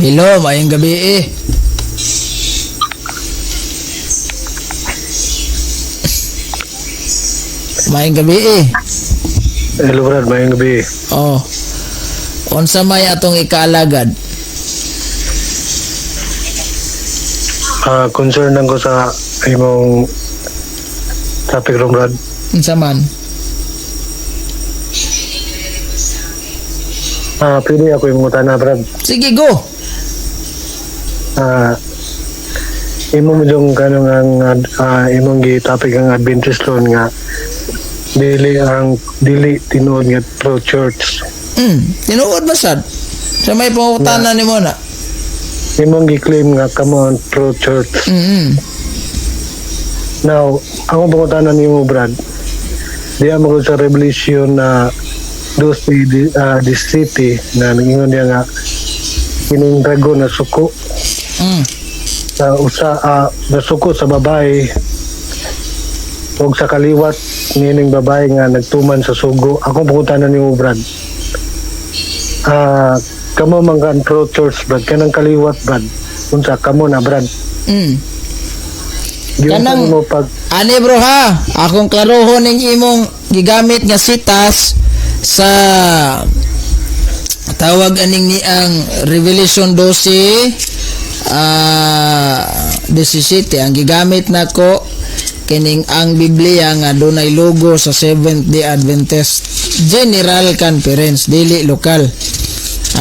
Hello, maayong gabi eh. Maayong gabi eh. Hello Brad, maayong gabi. Oh. Unsa may atong ikaalagad? Concern lang ko sa imong topic room, Brad. Unsa man? Pili ako imong utana, Brad. Sige, go. Imo mo yung kanong ang imong gi-topic ang Adventist ron nga dili ang dili tinuod nga pro church. Tinuod ba sad? Sa may pangutana nimo na. Imong gi-claim nga kamo ang pro church. Now, ang pangutana nimo, Brad, diya mo ko sa Revelation na 12 di, this city na ningon niya nga kining dragon na suko sa usa nasuko sa babae ug sa kaliwat niining babae nga nagtuman sa sugo. Akong pangutana nimo, Brad, kamo man kan pro church, Brad, kanang kaliwat, Brad, unsa kamo na, Brad? Giunsa nimo pag Ani bro ha, akong klarohon ning imong gigamit nga sitas sa tawag aning ni ang Revelation 12 17. Ang gigamit nako kining ang Biblia nga dunay logo sa Seventh Day Adventist General Conference, dili lokal.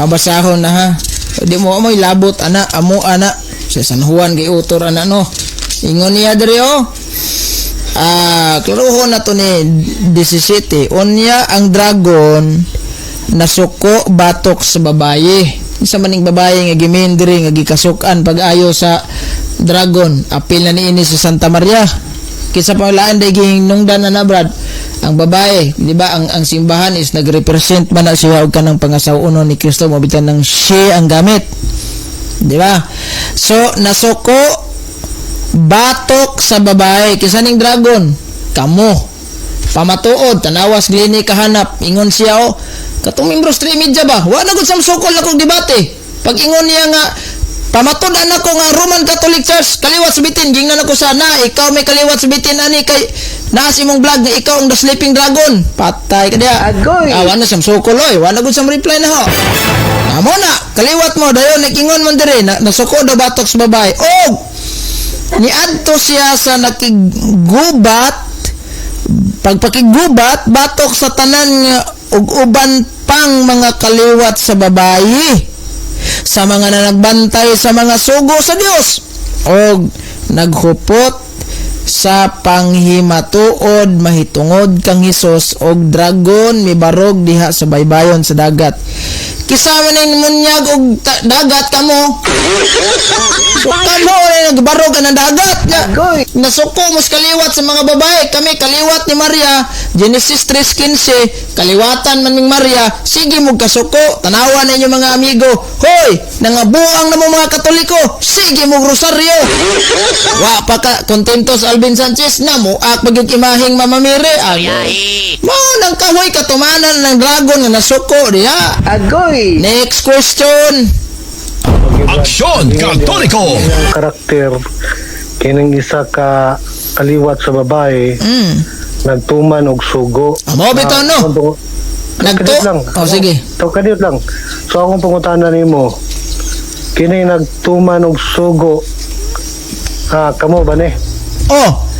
Basahon na ha. Di mo amoy labot ana, amo ana sa San Juan kay utor ana no. Ingon niya diri oh. Klarohon na to ni 17. Unya ang dragon nasuko batok sa babaye. Isa maning babaye nga gimin diri nga gikasukan pag-ayo sa dragon. Apil na niini sa Santa Maria. Kisa pa laan day ginungdan na na, Brad. Ang babae, di ba, ang simbahan is nagrepresent man na siya og kanang pangasaw-uno ni Kristo, mo bitan ng she ang gamit. Di ba? So nasuko batok sa babae kisa ning dragon kamo pamatuod tanawas glini kahanap. Ingon siya oh, katong membro sa media ba, wa na gud sa sukol akong debate. Pag ingon niya nga pamatud-an ako nga Roman Catholic Church kaliwat sa bitin, gingnan ako sa na ikaw may kaliwat sa bitin ani kay naas imong vlog nga ikaw ang the sleeping dragon, patay ka diha. Agoy. Wa na siyang sukol oy, wa na gud siyang reply na ho. Amo na kaliwat mo dayon nag-ingon man diri na, nasuko daw batok sa babae og niadto siya sa nakigubat, pagpakigubat batok sa tanan nga ug uban pang mga kaliwat sa babayi, sa mga nanagbantay sa mga sugo sa Dios og naghupot sa panghimatuod mahitungod kang Hesus. Og dragon mibarog diha sa baybayon sa dagat. Kisa man ning munyag og dagat kamo. So kamo ay nagbarog ang dagat nga. Agoy. Nasuko mos kaliwat sa mga babae. Kami kaliwat ni Maria, Genesis 3:15, kaliwatan man ning Maria, sige mo kasuko, tanawa ninyo mga amigo. Hoy, nangabuang na mo mga Katoliko, sige mo rosaryo. Wa pa ka kontento sa Alvin Sanchez na muak magyud imaheng Mama Mary. Agoy. Mao nang kahoy katumanan ng dragon nga nasuko diha. Agoy. Next question. Aksyon Katoliko! Ang karakter kining isa ka kaliwat sa babae nagtuman og sugo. Amo bitaw no. Nagto. Kadiyot lang. Oh, sige. To kadiyot lang. So akong pangutana nimo, kini nagtuman og sugo, kamo ba ni? Oh.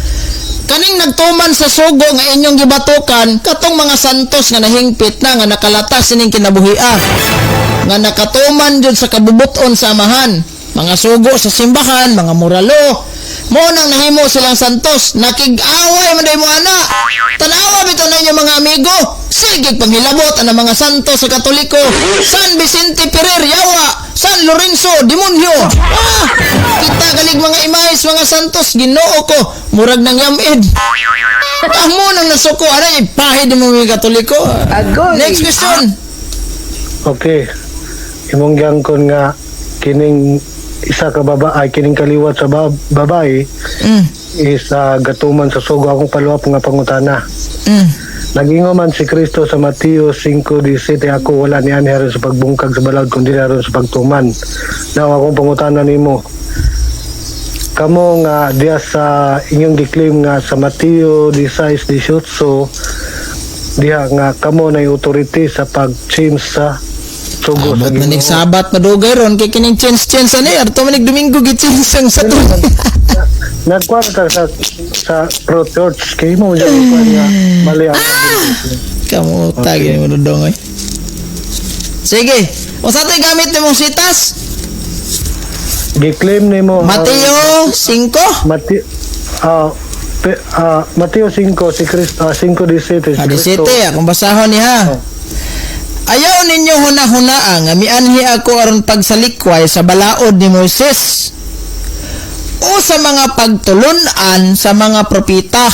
Kaning nagtuman sa sugo nga inyong gibatukan katong mga santos nga nahingpit na nga nakalatas sining kinabuhia. Nga nakatuman jud sa kabubuton sa amahan. Mga sugo sa simbahan, mga muralo. Mo nang nahimo silang santos, nakig-away man day mo ana. Tanawa bitaw na inyo mga amigo. Sige panghilabot ang mga santos sa Katoliko. San Vicente Ferrer yawa, San Lorenzo demonyo. Kita galig mga imahes mga santos, Ginoo ko, murag nang yamid. Amo nang nasuko ana ipahid mo mga Katoliko. Agoy. Next question. Okay. Imong gangkon nga kining isa ka babae, kining kaliwat sa babae is gatuman sa sugo. Akong paluap nga pangutana. Nagingon man si Kristo sa Mateo 5:17, "Ako wala nianhi aron sa pagbungkag sa balaod kundi aron sa pagtuman." Now, akong pangutana nimo, kamo nga diya sa inyong gi-claim nga sa Mateo 16:18 diha nga kamo na authority sa pag-change sa sugo sa Abot man Ginoo. nig Sabat, madugay ron kay kining change change ani arto man nig Domingo gi-change ang sa tuig. Nagkuan ka sa pro church kay mo dyan kuan nga mali ang Kamu okay. Mo dodong oy. Sige. Unsa to'y gamit nimong sitas? Gi-claim nimo ang Mateo 5? Mateo 5 si Kristo, 5:17 si Ah, Kristo. 17, akong basahon ni ha. "Ayaw ninyo huna-hunaa nga mianhi ako aron pagsalikway sa balaod ni Moises o sa mga pagtulunan sa mga propeta.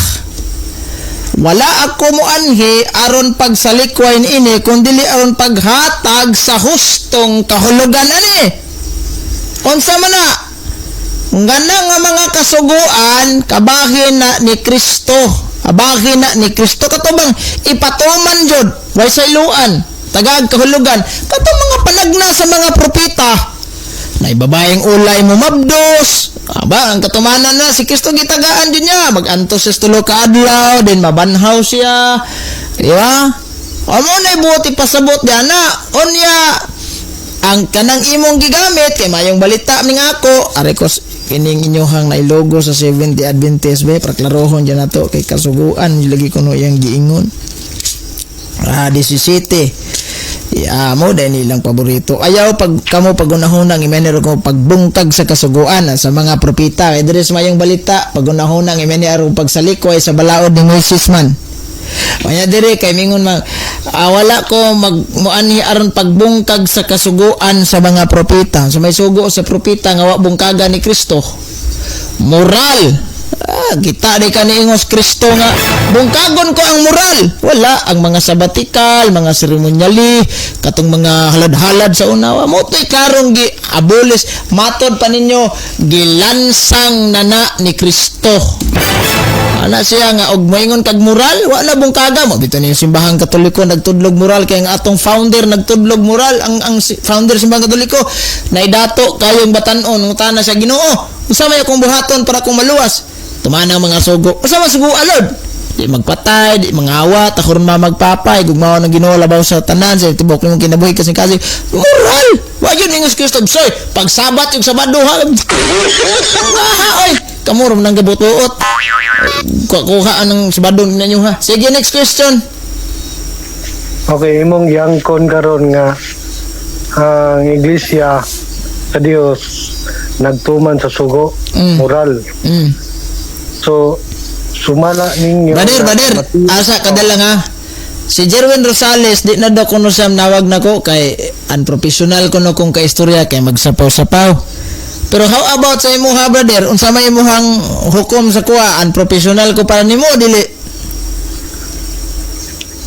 Wala ako moanhi aron pagsalikway niini kundi aron paghatag sa hustong kahulugan ani." Unsa man na? Ngana nga mga kasuguan kabahin na ni Kristo. Kabahin na ni Kristo kato bang ipatuman jud, way sayloan, tagag kahulugan. Kato mga panagna sa mga propeta na ibabaeng ulay mo mabdos. Aba, ang katumanan na si Kristo gitagaan din niya. Magantos siya sa 3 ka adlaw, din mabanhaw siya. Di ba? Amo na buot ipasabot diya na. Unya, ang kanang imong gigamit kay mayong balita ning ako are ko kining inyohang nailogo sa Seventh Day Adventist be praklarohon diyan nato kay kasuguan lagi kuno iyang giingon. Ah, 17. Ya mo dahil nilang paborito. Ayaw pag kamo pagunahunang imenero ko pagbungkag sa kasuguan sa mga propeta kay diri sa mayong balita pagunahunang imeni aron pagsalikway sa balaod ni Moises man. Kanya dire kay mingon man, wala ko mag moanhi aron pagbungkag sa kasuguan sa mga propeta. So may sugo sa propeta nga wa bungkaga ni Kristo. Moral. Ah, kita di ka niingos Kristo nga bungkagon ko ang moral. Wala ang mga sabbatical, mga seremonyali, katong mga halad-halad sa una. Wa mo to'y klarong gi abolis matod pa ninyo gilansang nana ni Kristo. Ana siya nga og moingon kag moral, wa na bungkaga mo. Bito ni simbahang Katoliko nagtudlog moral kay ang atong founder nagtudlog moral, ang founder simbahang Katoliko naidato kayong batan-on ngutana sa Ginoo. Unsa may akong buhaton para akong maluwas? Tumana ang mga sugo. Unsa man sugo, Lord? Di magpatay, di mangawa, takuron ma magpapay, gugmaon ang Ginoo labaw sa tanan, sa tibok nimong kinabuhi kasing kasi moral. Wa yun ingos Kristo, soy, pagsabat yung Sabado ha. Ah, oy, kamo ra man ang gabutuot. Kuha kuha ang Sabado ninyo ha. Sige, next question. Okay, imong giangkon karon nga ang iglesia sa Dios nagtuman sa sugo, moral. So sumala ninyo Brother, na brother, asa kadala nga. Si Jerwin Rosales, di na daw kuno siya nawag nako kay unprofessional kuno kung kaistorya kay magsapaw-sapaw. Pero how about sa imuha, brother? Unsa may imuhang hukom sa kuha? Unprofessional ko para nimo dili?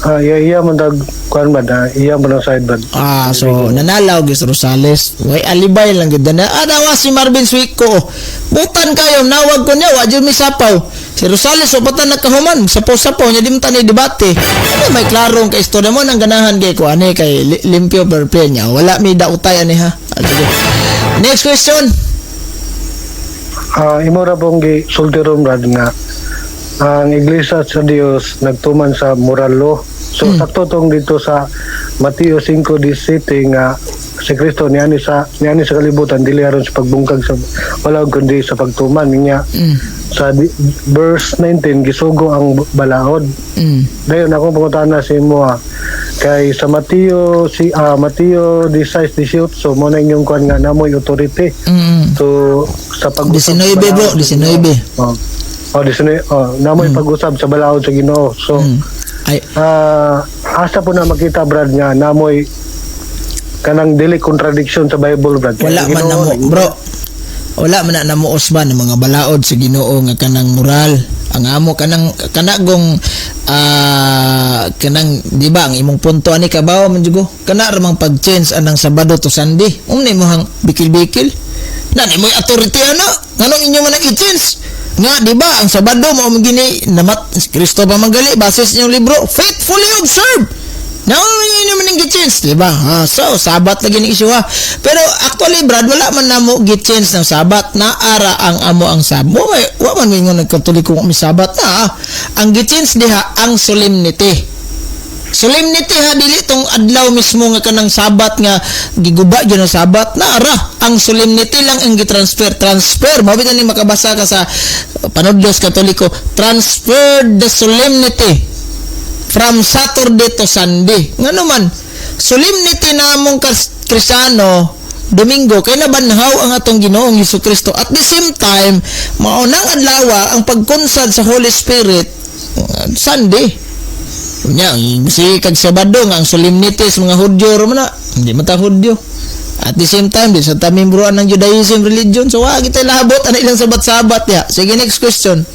Ah, iya iya man dag kuan ba na iya man ang side ba. Ah, so nanalaw gyud si Rosales. Way alibay lang gyud na. Ah, dawa si Marvin Suico. Butan kayo nawag ko niya, wa jud mi sapaw. Si Rosales so patan nagkahuman, sapaw-sapaw niya di man ta ni debate. Ano may klarong kay istorya mo nang ganahan kay ko ani kay limpyo per play niya. Wala mi dautay ani ha. Ah, sige. Next question. Ah, imo ra pong gi sulti ron, Brad, nga ang iglesia sa Dios nagtuman sa moral law. So sakto tong dito sa Mateo 5:17 nga si Kristo niani sa kalibutan dili aron sa pagbungkag sa wala kundi sa pagtuman niya. Sa verse 19 gisugo ang balaod. Dayon akong pangutana sa imo kay sa Mateo si Mateo 16:18 mo na inyong kuan nga namoy authority. So sa pag-usab 19 sa bro, balaod sa 19. Ginoo. Oh, 19. Oh, namoy pag-usab sa balaod sa Ginoo. So Ay, asa po na makita, Brad, nga namoy kanang dili contradiction sa Bible, Brad? Kaya wala ang man Ginoo, namo, bro. Wala man na namo usban ng mga balaod sa Ginoo nga kanang moral. Ang amo kanang kanagong kanang di ba ang imong punto ani kabaw man jugo kana ra mang pag-change anang Sabado to Sunday um na imong bikil-bikil na nimoy authority ana nganong inyo man ang i-change. Nga di ba ang Sabado mao man gini namat si Kristo pa magali base sa inyong libro, faithfully observe. Now, yun naman ang gi-change, di ba? Ah, so, Sabat lagi ni issue ha. Pero actually, Brad, wala man namo gi-change ng Sabat. Naara ang amo ang Sabat. Wa man mingon ng Katoliko may Sabat na. Ah. Ang gi-change diha, ang solemnity. Solemnity ha, dili tong adlaw mismo nga kanang Sabat nga giguba gyud ang Sabat, naara ang solemnity lang ang gitransfer, transfer mao bitan ni makabasa ka sa Panudlos Katoliko, transfer the solemnity from Saturday to Sunday. Ngano man solemnity namong Kristiyano Domingo kay nabanhaw ang atong Ginoong Hesus Kristo. At the same time, mao nang adlaw ang pagkonsad sa Holy Spirit, Sunday. Nya, si kag Sabado nga ang solemnity sa mga Hudyo ra man na. Hindi man ta Hudyo. At the same time, di sa ta membroan ng Judaism religion. So, wa kita lahabot ana ilang sabat-sabat ya. Sige, next question.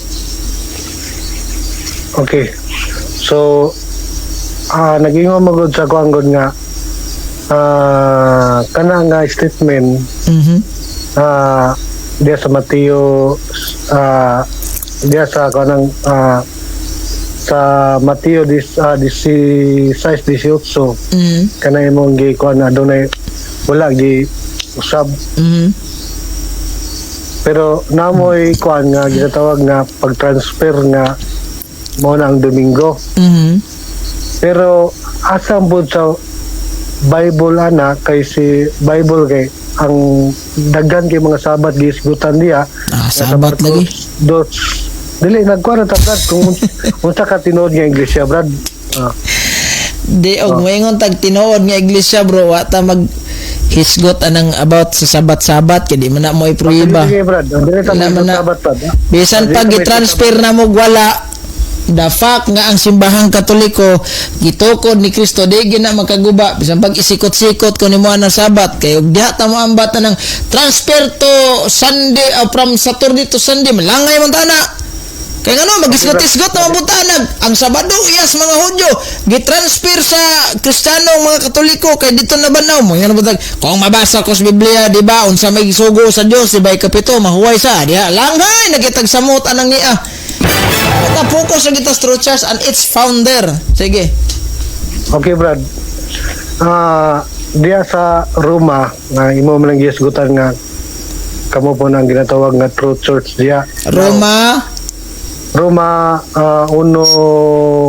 Okay. So, nagingon magod sa kuan gud nga kana nga statement diya sa Mateo, diya sa kanang sa Mateo dis 16 18, kana imong gi kuan na adunay wala gi usab, pero namoy kuan nga ginatawag nga pag-transfer nga mao na ang Domingo, pero asa pod sa Bible ana? Kay si Bible kay ang daghan kay mga Sabat gisgutan diya. Ah, Sa Sabat Marcos lagi. Dos, dili nagkuan na ta, Brad, kung unsa ka tinuod nga iglesia, Brad. Ah, Di og moingon tag tinuod nga iglesia, bro, wa ta mag hisgot anang about sa sabat-sabat kay di man na mo ipruiba. Sige, Brad, dili ta Wala man na. Sabat, Brad. Ah. Bisan Dili pag ta may i-transfer na mo, wala, the fact nga ang simbahang Katoliko gitukod ni Kristo, di gyud na makaguba bisan pag isikot-sikot ko nimo ang Sabat, kay og diha ta mo ambat na ng transfer to Sunday, from Saturday to Sunday, malangay man tana. Kay ngano magisgot-isgot na mabutanag ang Sabado iyas mga Hudyo, gitransfer sa Kristiyano mga Katoliko kay dito na banaw mo yan butag. Kung mabasa ko sa Biblia, di ba, unsa may gisugo sa Dios, di ba, ikapito mahuway sa diha langhay nagitag samot anang niya. Ta focus sa kita true church and its founder. Sige. Okay, Brad. Diya sa Roma nga imo man ang gisgutan nga kamo po nang ginatawag nga true church diya. Roma. Roma uno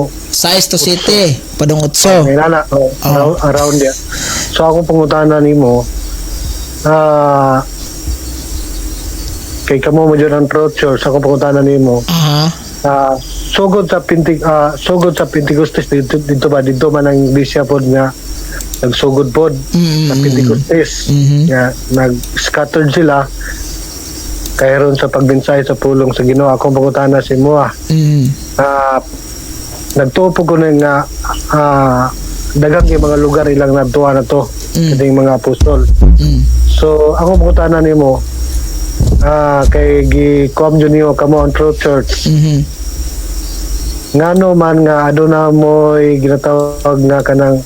6 to siete padung otso. Ay, nana, oh, around diya. So ako pangutana nimo, kay kamo mo dyan ang true church, ako pangutana nimo, sugod sa Pentecostes dito, dito ba dito man ang iglesia pod nga nagsugod pod sa Pentecostes nga nag-scattered sila kay ron sa pagbensahe sa pulong sa Ginoo? Akong pangutana sa imo, nagtuo po ko na nga daghang kay mga lugar ilang nagtuwa na to kining mga apostol. So ako pangutana nimo, kay gi kuam jud nimo kamo ang true church, ngano man nga aduna mo'y ginatawag nga kanang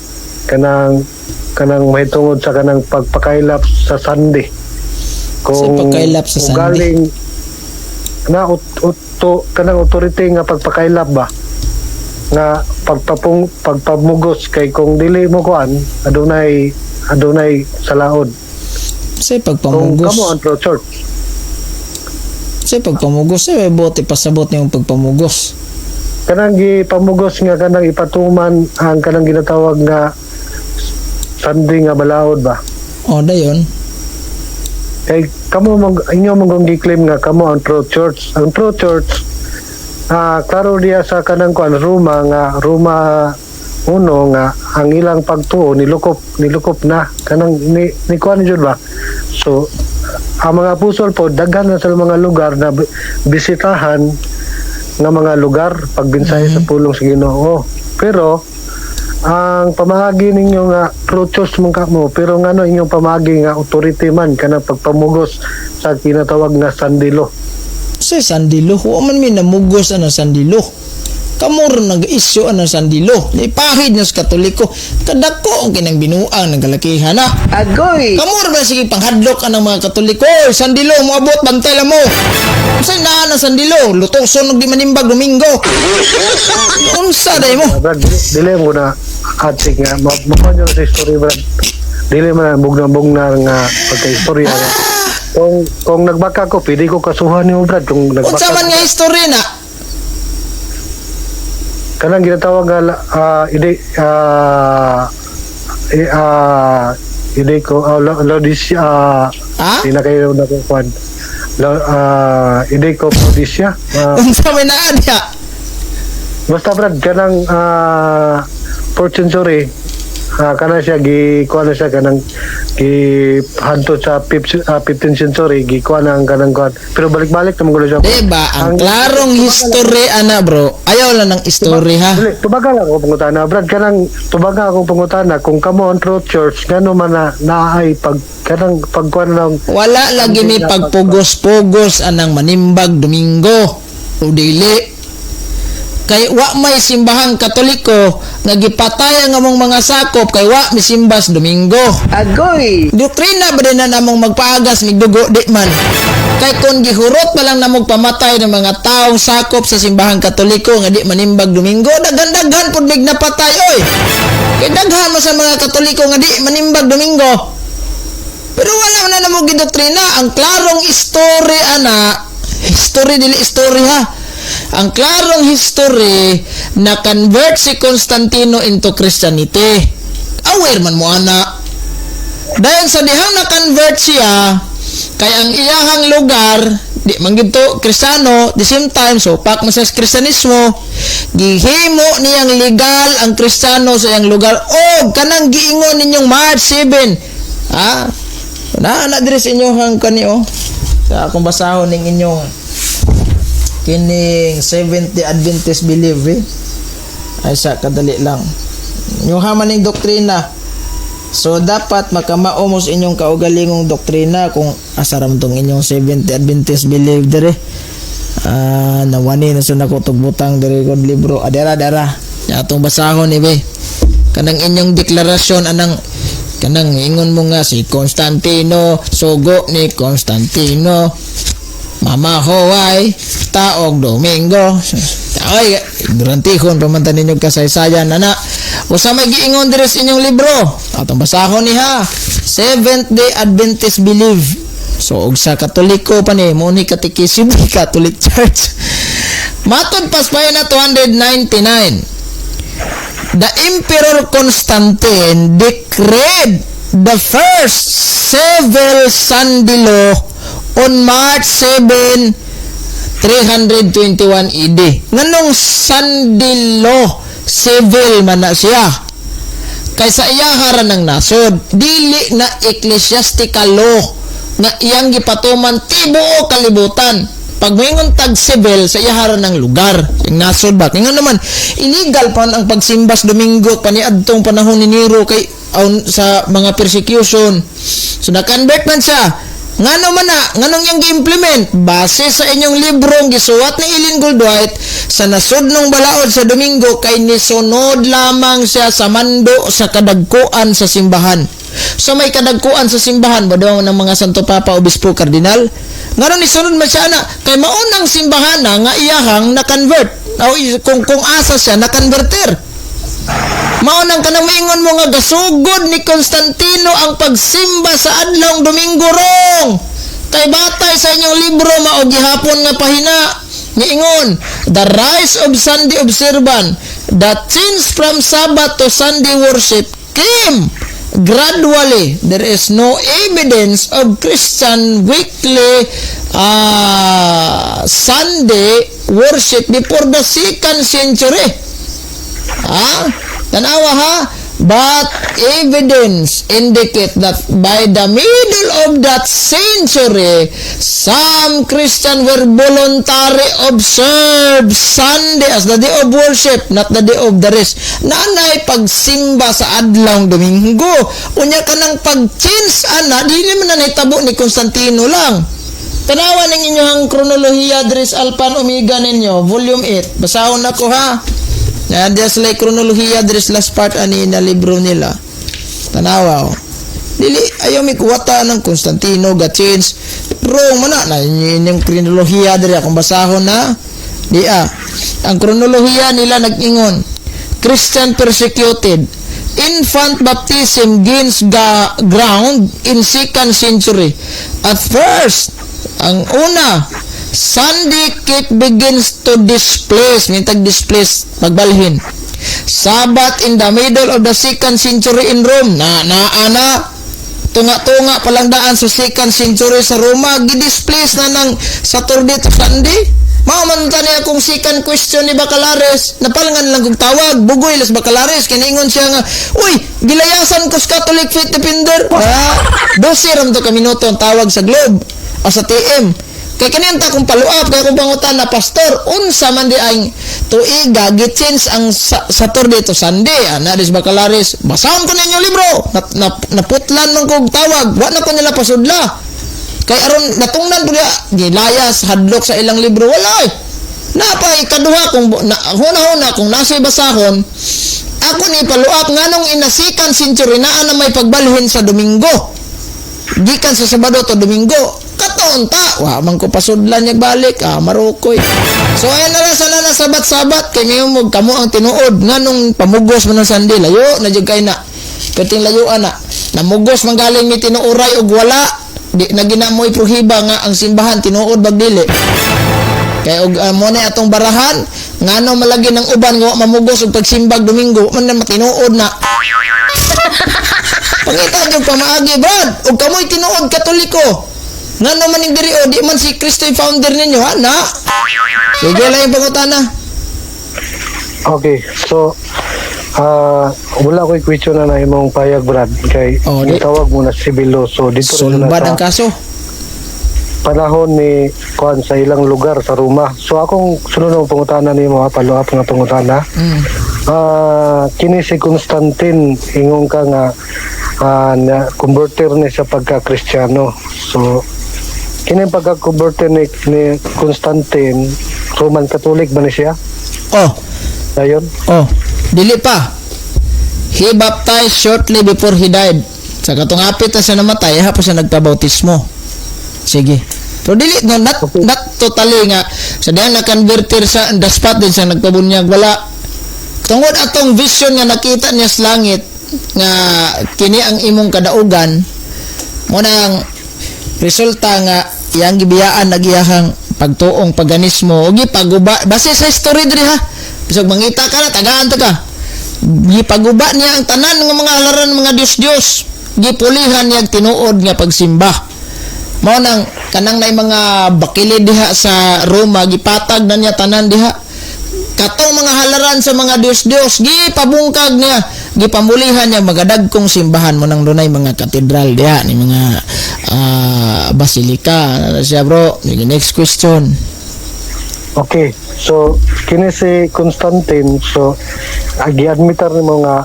mahitungod sa kanang pagpakaylap sa Sunday? Sa pagkaylap sa Kung Sunday? Galing na uto kanang authority nga pagpakaylap ba nga pagpamugos, kay kung dili mo kuan adunay salaod Sa kung pagpamugos. kamo ang true church? Sa pagpamugos, sa bote pasabot niyong pagpamugos. Kanang gipamugos nga kanang ipatuman ang kanang ginatawag nga Sunday nga balaod ba? O, dayon. Kay kamo mag inyo mong gi-claim nga kamo ang true church. Ang true church, klaro diya sa kanang kuan Roma nga Roma uno nga ang ilang pagtuo nilukop na kanang ni kuan jud ba. So ang mga apostol po daghan na sa mga lugar na bisitahan nga mga lugar pagbensahe sa pulong sa Ginoo, pero ang pamaagi ninyo nga true church mong kamo, pero ngano inyong pamaagi nga authority man kanang pagpamugos sa kinatawag nga Sunday law? Sa Sunday law, wa man mi namugos ano Sunday law. Kamo ra nag-issue ang Sunday law. Ipahid na sa Katoliko. Kadako ang kinang binuang ng kalakihan na. Agoy! Kamo ra ba sige panghadlok ang mga Katoliko. Oy, Sunday law, moabot, bantay lang mo. Unsa naa na Sunday law? Lutoson og di manimbag Domingo. Unsa day mo? Brad, dili mo na atik nga makuha nyo na sa history, Brad. Dili man na bugna-bugna nga pagka-istorya nga. Kung nagbaka ko, pwede ko kasuhan nimo, Brad, kung nagbaka. Unsa man nga history na? Kanang ginatawag nga ide ide ko Laodicea, Ha? di na kayo nakukuhan. Ide ko Laodicea. Unsa may naa diha? Basta, Brad, kanang 4th century, kana siya gi kuan na siya kanang gi hantod sa 5th, 15th century gi kuan na ang kanang kuan, pero balik-balik naman gulo siya. Diba, ang klarong history ana, bro. Ayaw lang ng history ha. Dili, tubaga lang ako pangutana, Brad, kanang tubaga akong pangutana kung kamo ang true church, ngano man na naay pag kanang pagkuan lang. Wala lagi may pagpugos-pugos anang manimbag Domingo o dili. Kay wa may simbahang Katoliko nga gipatay ang among mga sakop kay wa misimbas Domingo. Agoy! Doktrina ba din na namong magpaagas mig dugo di man? Kay kung gihurot pa lang namong pamatay ng mga taong sakop sa simbahang Katoliko nga di manimbag Domingo, daghan-daghan pud mig napatay oy. Kay daghan man sa mga Katoliko nga di manimbag Domingo. Pero wala na namo gidoktrina. Ang klarong history ana, history dili story ha. Ang klarong history na convert si Constantino into Christianity. Aware man mo ana. Dahil sa dihang na-convert siya, kay ang iyahang lugar, di man gito Kristiyano, the same time, so pak man sa Kristiyanismo, gihimo niyang legal ang Kristiyano sa iyang lugar. O, kanang giingon ninyong March 7. Ha? Na, na diri sa inyong kani oh. Sa akong basahon ning inyong kining Seventh Day Adventist belief eh. Ay sa kadali lang. Yung haman ning doktrina. So dapat makamao mo sa inyong kaugalingong doktrina kung asaram tong inyong Seventh Day Adventist belief dire. Ah, nawani na sa nako tug butang dire kod libro. Adara dara. Ya atong basahon ibe. Kanang inyong deklarasyon anang kanang ingon mo nga si Constantino, sugo ni Constantino. Mama Hoay, taog Domingo. Ay, ignorantihon pa man ta ninyo kasaysayan ana. Usa may giingon diri sa inyong libro. Atong basahon ni ha. Seventh Day Adventist belief. So og sa Katoliko pa ni mo ni Catechism Catholic Church. Matod pas na 299. The Emperor Constantine decreed the first civil Sunday law on March 7, 321 AD. Nganong Sunday law civil man na siya? Kay sa iyaharan ng nasod, dili na ecclesiastical law nga iyang gipatuman tibuok kalibutan. Pag moingon tag civil sa iyaharan ng lugar, yung nasod ba? Ingon naman, illegal pa ang pagsimbas Domingo paniadtong panahon ni Nero kay awn sa mga persecution. So na-convert man siya. Ngano man na, nganong yung gi-implement? Base sa inyong librong gisuwat ni Ellen Goldwhite sa nasudnong balaod sa Domingo kay nisunod lamang siya sa mando sa kadagkuan sa simbahan. So may kadagkuan sa simbahan ba daw ng mga Santo Papa, Obispo, Kardinal? Ngano nisunod man siya ana? Kay maunang simbahan na nga iyahang na-convert. O, kung asa siya na-converter. Mao nang kanang maingon mo nga gasugod ni Constantino ang pagsimba sa adlawng Domingo, wrong. Kay batay sa inyong libro mao gihapon nga pahina. Niingon, the rise of Sunday observance, the change from Sabbath to Sunday worship came gradually. There is no evidence of Christian weekly Sunday worship before the second century. Ha? Tanawa ha? But evidence indicate that by the middle of that century, some Christian were voluntary observe Sunday as the day of worship, not the day of the rest. Naanay pagsimba sa adlawng Domingo. Unya ka ng pag-change ana, di naman na nahitabo ni Constantino lang. Tanawa ning inyong kronolohiya diri sa Alpha and Omega ninyo, volume 8. Basahon nako ha. Na just like kronolohiya diri sa last part ani na libro nila. Tanawa oh. Dili ayaw mi kuwata ng Constantino ga change. Wrong man na na inyong kronolohiya diri akong basahon na. Di ah. Ang kronolohiya nila nag-ingon. Christian persecuted. Infant baptism gains ground in second century. At first, ang una, Sunday keep begins to displace, mintag displace, pagbalhin. Sabbath in the middle of the second century in Rome. Na na ana tunga-tunga palang daan sa second century sa Roma, gidisplace na ng Saturday to Sunday. Mao man ta niya kung second question ni Bacalares, napalangan lang kong tawag, bugoy las Bacalares, kiningon siya nga, "Uy, gilayasan ko sa Catholic Faith Defender." Ah, 12 ram to ka minuto ang tawag sa Globe o sa TM. Kay kaniyan ta kung follow up, kay kung pangutan na, "Pastor, unsa man di ang tuiga gi-change ang Saturday to Sunday?" Ana dis Bacalares, "Basahon ko ninyo libro." Na, naputlan man kog tawag, wa na ko nila pasudla. Kay aron natungnan po niya, gilayas, hadlok sa ilang libro, wala eh. Napa ikaduha kung na, huna-huna kung nasa basahon, ako ni follow up nganong in the second century naa na may pagbalhin sa Domingo. Gikan sa Sabado to Domingo. Kataon ta, wa man ko pasudlan niya balik, ah, marukoy. So ayan na lang sana na sabat-sabat kay ngayon mo kamo ang tinuod nganong pamugos man ang Sunday, layo na jud kay na. Perting layuan na. Namugos man galing mi tinuoray og wala di na ginamoy prohiba nga ang simbahan tinuod bag dili. Kay og mo na atong barahan ngano malagi ng uban nga wa mamugos og pagsimbag Domingo man na matinuod na. Pangita jud pamaagi, Brad. Og kamoy tinuod Katoliko. Ngano man ning diri o di man si Kristo yung founder ninyo ha na. Sige lang yung pangutana. Okay, so wala ko'y question na na imong payag, Brad, kay Oh, di. tawag mo na civil law. So dito rin na Sulbad sa ang kaso. Panahon ni kuan sa ilang lugar sa Roma. So akong sunod ng pangutana nimo ha, follow up nga pangutana. Kini si Constantine, ingon ka nga na converter ni sa pagka-Kristiyano. So kini pagka-converter ni Constantine, Roman Catholic ba ni siya? Oh, Dayon? oh. Dili pa. He baptized shortly before he died. Sa katong hapit na siya namatay, ha pa siya nagpabautismo. Sige. Pero dili no, not not totally nga sa dihang na-converter sa the spot din siya nagpabunyag, wala. Tungod atong vision nga nakita niya sa langit nga kini ang imong kadaugan mo nang resulta nga iyang gibiyaan nagiyahang pagtuong paganismo o gipaguba base sa history diri ha. Bisag mangita ka na tagaan ta ka, gipaguba niya ang tanan ng mga halaran ng mga Diyos-Diyos, gipulihan niya ang tinuod nga pagsimba. Mao nang kanang nay mga bakili diha sa Roma, gipatag na niya tanan diha katong mga halaran sa mga Diyos-Diyos, gipabungkag niya, gipamulihan niya magadagkong simbahan mo nang dunay mga katedral diha ni mga basilika. Ano siya, bro? Sige, next question. Okay. So kini si Constantine, so gi-admitar nimo nga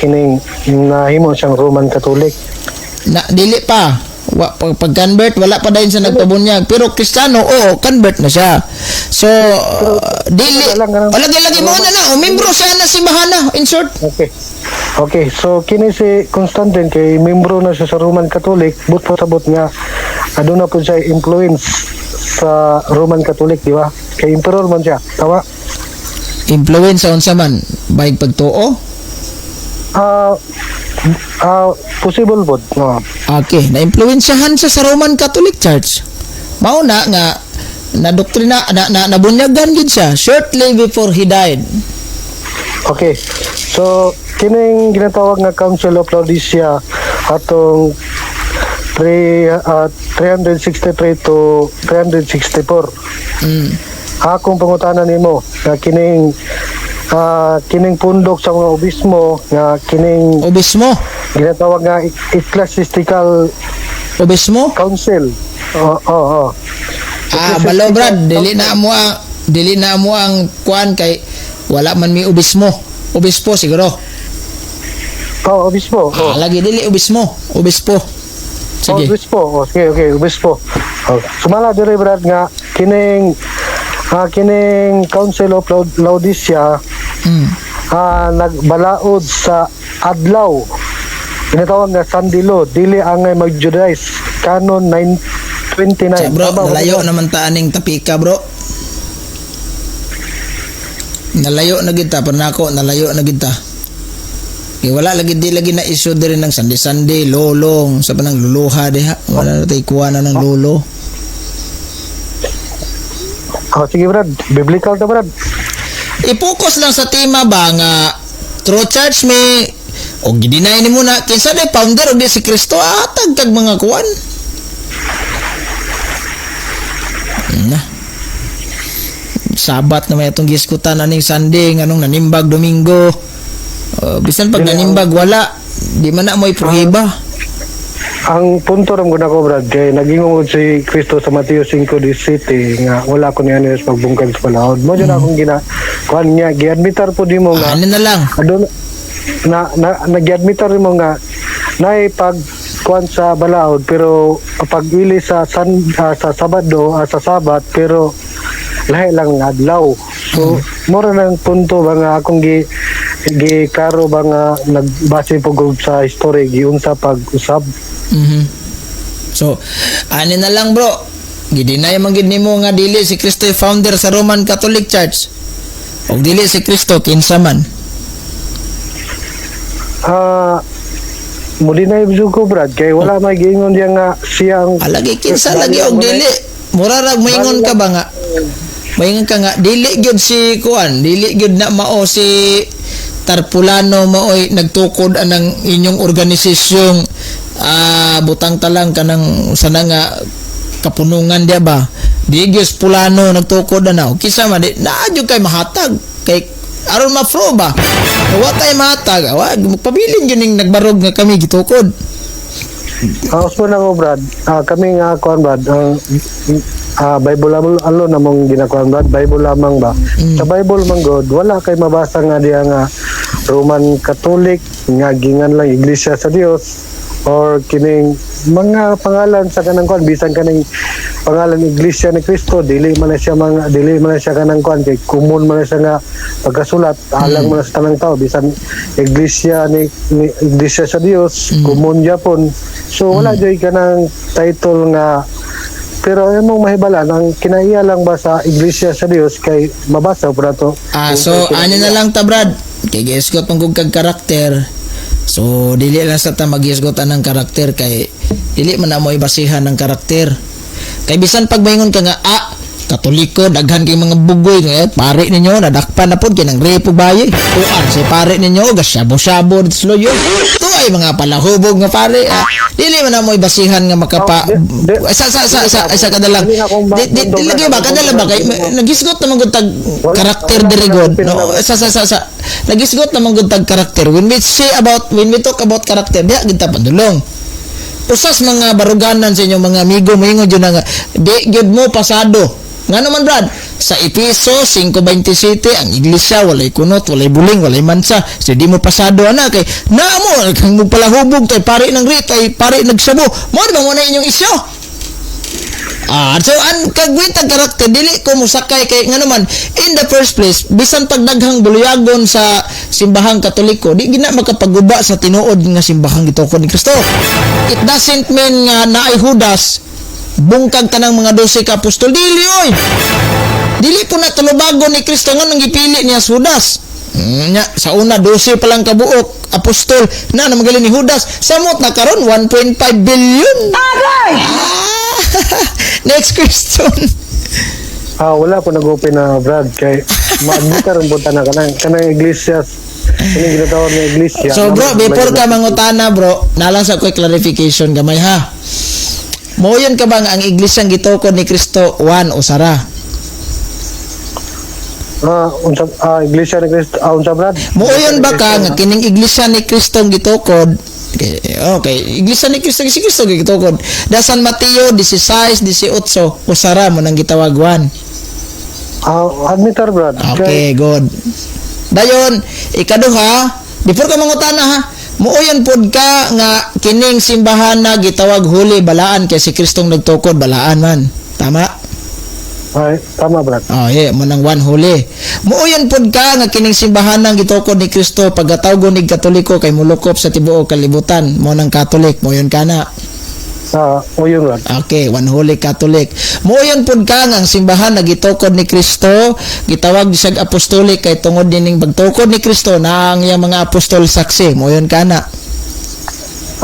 kining nahimo siyang Roman Catholic? Na dili pa. Wa pag convert, wala pa dayon sa nagpabunyag, pero Kristiyano, oo, convert na siya. So dili wala lang ganun. Wala lagi lagi mo na na o membro siya na simbahan na, in short. Okay. Okay, so kini si Constantine kay membro na siya sa Roman Catholic, but pasabot nga aduna po siya influence sa Roman Catholic, di ba? Kay emperor man siya, tama? Influence sa unsa man bayig pagtuo? Ah, possible po. No. Okay, na-influensyahan siya sa Roman Catholic Church. Mao na nga na doktrina na, na nabunyagan gid siya shortly before he died. Okay. So kining ginatawag nga Council of Laodicea atong 3 363 to 364. Akong pangutana nimo nga kining kining pundok sa mga obispo nga kining Obismo. Ginatawag nga Ecclesiastical Obismo? Council. Oo. Ah, balo, Brad, dili na mo ang kuan kay wala man mi obismo. Obispo siguro. Oh, obispo. Oh. Ah, lagi dili obismo, obispo. Oh, Sige. obispo. Oh, sige, okay, obispo. Oh, sumala diri, Brad, nga kining kining Council of Laodicea nagbalaod sa adlaw ginatawag nga Sunday law, dili angay mag-Judaize, Canon 929. Sa bro, Tama ba, nalayo Brad? naman ta aning tapika, bro. Nalayo na gid ta nako, nalayo na gid ta. Kay wala lagi, di lagi na issue diri ng Sunday Sunday lolong sa panang luluha diha. Wala na tay kuha na ng lolo. Oh, sige, Brad, biblical ta, Brad. I-focus lang sa tema ba nga true church may o gideny nimo na kinsa day founder og di si Kristo, atag kag mga kuan. Na. Sabat na may atong giskutan aning Sunday, nganong nanimbag Domingo. Bisan pag nanimbag wala, di man na mo iprohiba. Ang punto ram gud ako, Brad, kay nagingon si Kristo sa Mateo 5:17 nga wala ko niya sa pagbungkag sa balaod mo dyan akong gina kuan niya, giadmitar po di mo nga Ano na lang. Adun na, na nag-admitar mo nga naay pag kuan sa balaod pero pag-ili sa Sabado, sa Sabat, pero lahi lang ang adlaw. So mura nang punto ba nga akong gi gi klaro ba nga nagbase po gud sa history giunsa pag-usab. So, ani na lang, bro. Gideny man gid nimo nga dili si Kristo yung founder sa Roman Catholic Church. Og dili si Kristo, kinsa man? Mo deny jud ko, Brad, kay wala may giingon diya nga siya ang Alagi kinsa lagi og dili. Mura rag moingon ka ba nga? Moingon ka nga dili gyud si kuan, dili gyud na mao si Tarpulano maoy nagtukod anang inyong organisasyong butang talang kanang sana nga kapunungan diya ba? Di gyud Pulano nagtukod ana. Kinsa man di naa gyud kay mahatag kay aron ma-prove ba? Wa kay mahatag, wa pabilin gyud ning nagbarog nga kami gitukod. Ang na ko, Brad, kami nga kuan, Brad, ang Bible lamang alo namong ginakuan, Brad, Bible lamang ba. Sa Bible man god, wala kay mabasa nga diya nga Roman Catholic nga gingan lang Iglesia sa Dios or kining mga pangalan sa kanang kuan, bisan kaning pangalan Iglesia ni Cristo, dili man na siya kanang kuan kay common man na siya nga pagkasulat alang man na sa tanang tao, bisan Iglesia ni Iglesia sa Dios, common gyapon. So wala joy kanang title nga, pero imong mahibalan ang kinaiya lang ba sa Iglesia sa Dios kay mabasa po nato. So ano na lang ta, Brad? Kay giisgot man kog kag karakter. So dili lang sa ta magisgot anang karakter kay dili man na mo ibasihan ng karakter. Kay bisan pag maingon ka nga Katoliko daghan kay mga bugoy nga pare ninyo nadakpan na pod kay nang repo baye. Tuan si pare ninyo gasyabo-syabo sloyo. To ay mga palahubog nga pare. Dili man na mo ibasihan nga makapa Oh, sa sa kadalang dili na akong di lagi ba kadala ba kay nagisgot naman gud tag karakter diri god, no? Sa nagisgot naman gud tag karakter. When we talk about karakter, diha gid ta padulong. Usas mga baruganan sa inyong mga amigo moingon jud na nga di gyud mo pasado. Ngano man, Brad? Sa Epeso 5:27, ang iglesia walay kunot, walay buling, walay mansa. So di mo pasado ana kay naa mo kang mo palahubog tay pare ng rit ay pare nagsabo. Mo di ba mo na inyong isyo? So an kagwit ang karakter, dili ko mosakay kay ngano man, in the first place, bisan pag daghang buluyagon sa simbahang Katoliko, di gina makapaguba sa tinuod nga simbahang gitukod ni Kristo. It doesn't mean nga naay Judas bungkag tanang mga 12 ka apostol, dili oy. Dili po na tulubagon ni Kristo nga nang gipili niya si Judas. Nya, sa una 12 pa lang kabuok apostol na namagali ni Judas, samot na karon 1.5 billion. Aray! Next question. Wala ko nag-open na, Brad, kay maadmitar ang punta na kanang kanang iglesia kining ginatawag nga iglesia. So bro, before ka mangutana, bro, nalang sa ko'y clarification gamay ha. Moyon ka ba nga ang iglesyang gitukod ni Kristo 1 o sara? Unsa iglesia ni Kristo, unsa, Brad? Moyon ba ka nga kining iglesia ni Kristo gitukod? Okay, iglesia ni Kristo, si Kristo gitukod. Da San Mateo 16, 18, usara mo nang gitawag 1? Admitar, Brad. Okay, good. Dayon, ikaduha, before ka mangutana ha, Muuyon pod ka nga kining simbahan na gitawag holy, balaan, kay si Kristong nagtukod balaan man. Tama? Ay, tama, Brad. Oh, yeah, mo nang one holy. Muuyon pod ka nga kining simbahan nang gitukod ni Kristo pagkatawgon ni Katoliko kay mulukop sa tibuok kalibutan. Mo nang Catholic, muuyon ka na. Ah, uyon, Brad. Okay, one holy Catholic. Muuyon pod ka nga ang simbahan na gitukod ni Kristo, gitawag siyag apostolic kay tungod dining pagtukod ni Kristo na ang iyang mga apostol saksi. Muuyon ka na.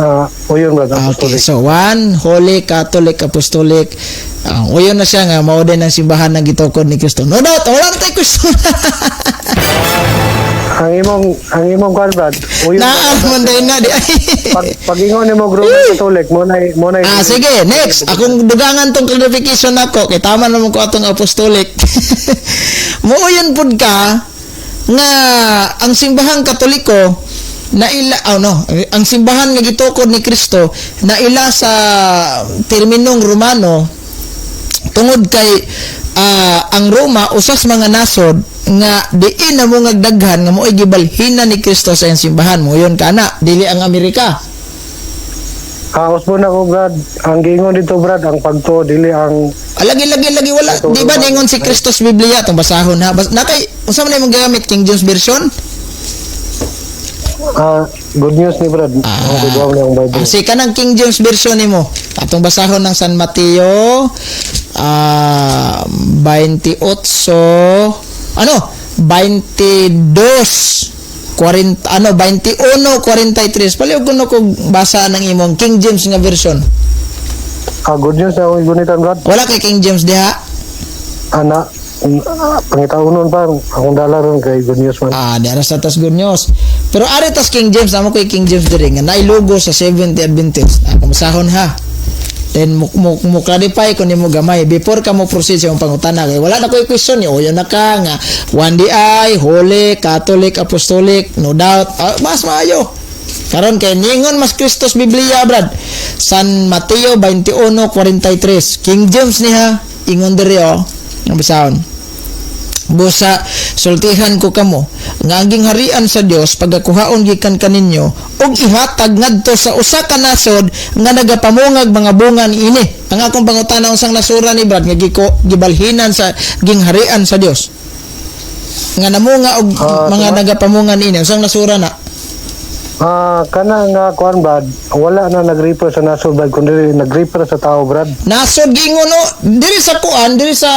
Ah, uyon, Brad. Okay, Apostolic. so one holy Catholic Apostolic. Uyon na siya nga mao din ang simbahan ng gitukod ni Kristo. No doubt, wala na tayo question. Ang imong kuan, Brad. Uyon. Naa man day na di ay. Pag ingon nimo Roman Catholic mo na Ah, sige, next. Akong dugangan tong clarification nako kay tama naman ko atong apostolic. Muuyon pud ka nga ang simbahang Katoliko naila, oh no, ang simbahan nga gitukod ni Kristo naila sa terminong Romano tungod kay ang Roma usas mga nasod nga diin na mo daghan nga mo'y gibalhinan ni Kristo sa iyang simbahan. Moyon ka na dili ang Amerika. Ah, usbon ako, Brad. Ang giingon dito, Brad, ang pagtuo dili ang Alagi lagi lagi wala di ba ningon si Kristo sa Biblia tong basahon ha. Bas, nakay unsa man imong gamit, King James version? Ah, good news ni Brad. Ah. Ang gagawa na ang Bible. Ah, si kanang King James version nimo. Atong basahon ng San Mateo 28, ano, 22 40, ano, 21 43. Palihog kuno kog basa ng imong King James nga version. Ah, good news na akong gunitan, Brad. Wala kay King James diha? Ana, pangitaunon pa akong dala ron kay good news man. Ah, di ara sa tas good news. Pero ari tas King James, amo koy King James diri nga nailogo sa Seventh Adventist. Ako masahon ha. Then mo clarify ko nimo gamay before ka mo proceed sa imong pangutana kay wala na koy question ni uyo na ka nga one DI, Holy, Catholic, Apostolic, no doubt. Ah, mas maayo. Karon kay ningon mas Kristos Biblia, Brad. San Mateo 21:43. King James niya ingon diri oh. Ang basahon. "Busa sultihan ko kamo nga ang gingharian sa Dios pagakuhaon gikan kaninyo ug ihatag ngadto sa usa ka nasod nga nagapamungag mga bunga niini." Ang akong pangutana, unsang nasura ni Brad nga gibalhinan sa gingharian sa Dios nga namunga og mga nagapamunga niini? Unsang nasura na? Ah, kana nga kuan, Brad, wala na nag-refer sa nasod, Brad, kundi nag-refer sa tao, Brad. Nasod gingon no diri sa kuan, diri sa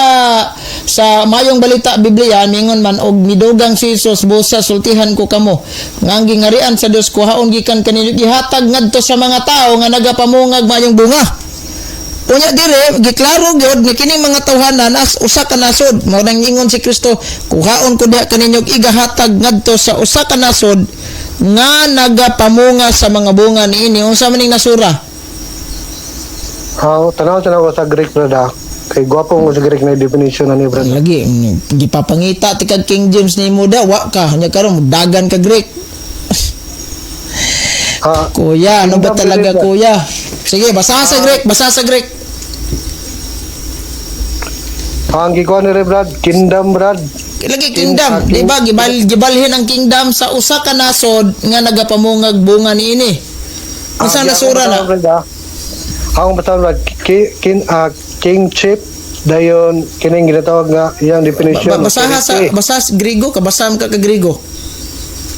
Mayong Balita Biblia, mingon man og midugang si Jesus, "Busa sultihan ko kamo nga ang gingarian sa Dios kuhaon gikan kaninyo, gihatag ngadto sa mga tawo nga nagapamungag maayong bunga." Unya dire giklaro gyud ni kining mga tawhana nas usa ka nasod. Mao nang ingon si Kristo, "Kuhaon ko diha kaninyo, igahatag ngadto sa usa ka nasod nga nagapamunga sa mga bunga niini." Unsa man ning nasura? Ah, tanaw tanaw ko sa Greek, Brad, ah. Kay gwapo mo sa Greek na definition ani, Brad. Lagi gipapangita ti kag King James nimo da wa ka nya karon dagan ka Greek. Ah, Kuya, ano ba Kingdom talaga Greek, Brad. kuya? Sige, basa sa Greek, basa sa Greek. Ang gikuan ni Brad, kingdom, Brad. Lagi kingdom, di ba? Gibalhin ang kingdom sa usa ka nasod nga nagapamungag bunga niini. Unsa nasura na? Brad, ah. Akong basahon, Brad, kingship dayon kining ginatawag nga iyang definition. Basaha sa authority. basa sa Griego ka, basa ka ka Griego.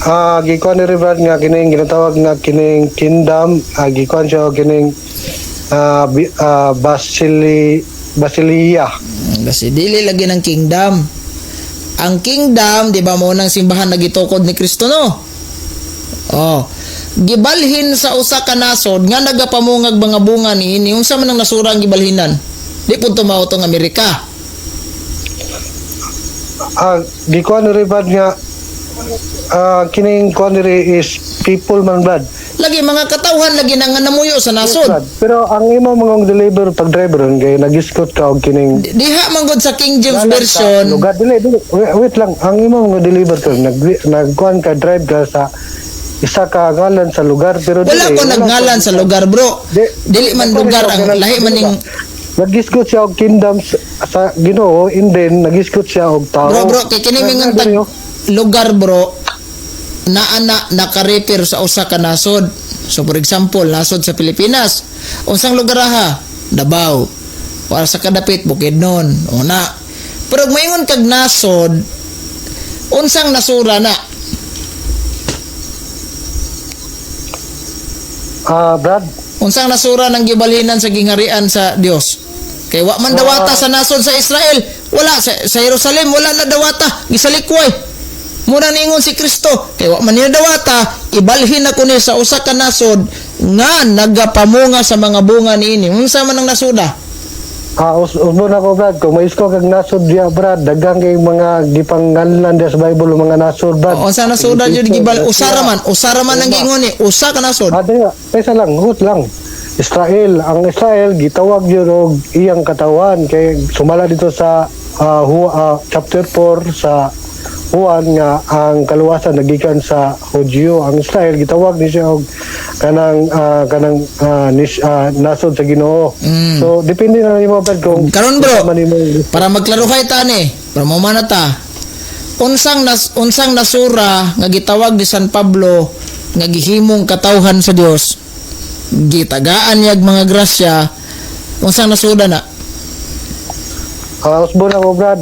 Ah, gikuan ni Brad nga kining ginatawag nga kining kingdom, gikuan siya og kining basilia. Kasi dili lagi ng kingdom. Ang kingdom, di ba mo nang simbahan na gitukod ni Kristo no? Oh. Gibalhin sa usa ka nasod nga nagapamungag mga bunga niini. Unsa man ang nasura ang gibalhinan? Di pud tumaw tong Amerika. Ah, gikuan ni Brad nga kining kuan diri is people man, Brad. Lagi mga katawhan lagi na nga namuyo sa nasod. Brad. Pero ang imo mga deliver pag driver kay nagiskot ka og kining Diha man gud sa King James ngalan sa version. lugar dili dili wait, wait lang, ang imo mga deliver ko nagkuan ka, drive ka sa isa ka ngalan sa lugar pero Wala dili, ko nagngalan sa lugar, bro. Dili man lugar ang lahi man ning Nagisgot siya og kingdom sa Ginoo and then nagisgot siya og tao. Bro, bro, kay kini mingon tag Dili, oh. lugar, bro. Naa na naka-refer sa usa ka nasod. So for example, nasod sa Pilipinas. Unsang lugar ha? Davao. Para sa kadapit, Bukidnon. O na. Pero kung maingon kag nasod, unsang nasura na? Brad, Unsang nasura ng gibalhinan sa gingarian sa Dios? Kay wa man dawata sa nasod sa Israel, wala sa Jerusalem, wala na dawata, gisalikway. Muna ningon si Kristo, kay wa man niya dawata, ibalhin ako ni sa usa ka nasod nga nagapamunga sa mga bunga niini. Unsa man ang nasuda? Usbon ako, Brad, kung maisko kag nasod diya, Brad, daghang kay mga gipangalan diya sa Bible mga nasod, Brad. O, unsa nasuda jud gibal usara man ang giingon ni usa ka nasod. Diya, pesa lang, hut lang. Israel, ang Israel gitawag yun og iyang katawan kay sumala dito sa chapter 4 sa Juan nga ang kaluwasan nagikan sa Hudyo. Ang Israel gitawag ni siya og kanang nasod sa Ginoo. So depende na nimo, Brad, kung Karon, bro, unsa man imong para magklaruhay ta ni, para mo man na ta. Unsang nasura nga gitawag ni San Pablo nga gihimong katawhan sa Dios? Gitagaan niyag mga grasya. Unsang nasuda na? Usbon ako, Brad,